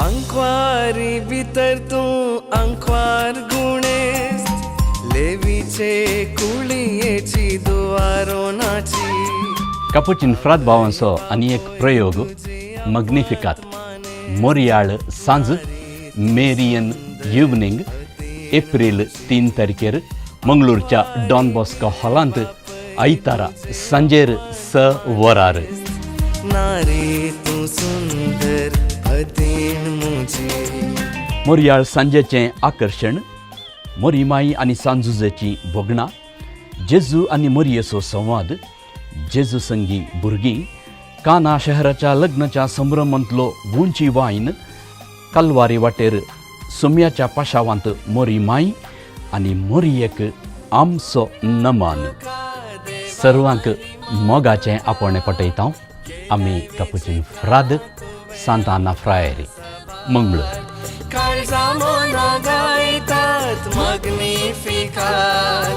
अंकवारी भितर तूं अंकवार गुणेस्त लेवीचे कुळयेची दुवारोनाची. कापुचीन फ्राद भावांचो आनी एक प्रयोग मग्निफिकात, मोरयाळ सांज, मेरियन इवनिंग, एप्रील 3 तारखेर मंगळूरच्या डॉन बॉस्को हॉलांत आयतारा सांजेर 6 वरार. नारी तूं सुंदर अदीण मुजी. मोरयाळ सांजेचें आकर्शण मोरीमाई आनी सांजुजेची भोगणां, जेजू आनी मोरयेचो संवाद, जेजू संगी भुरगीं, काना शहराच्या लग्नाच्या संभ्रमांतलो उंची वायन, कलवारी वाटेर सुम्याच्या पाशावांत मोरी माई आनी मोरयेक आमचो नमन. सर्वांक मोगाचें आपोवणें पटयता. आमी कपुचीन फ्राद, सांताना फ्रायरी, मंगळूर. काळजा मना गायतात मग्निफिकात.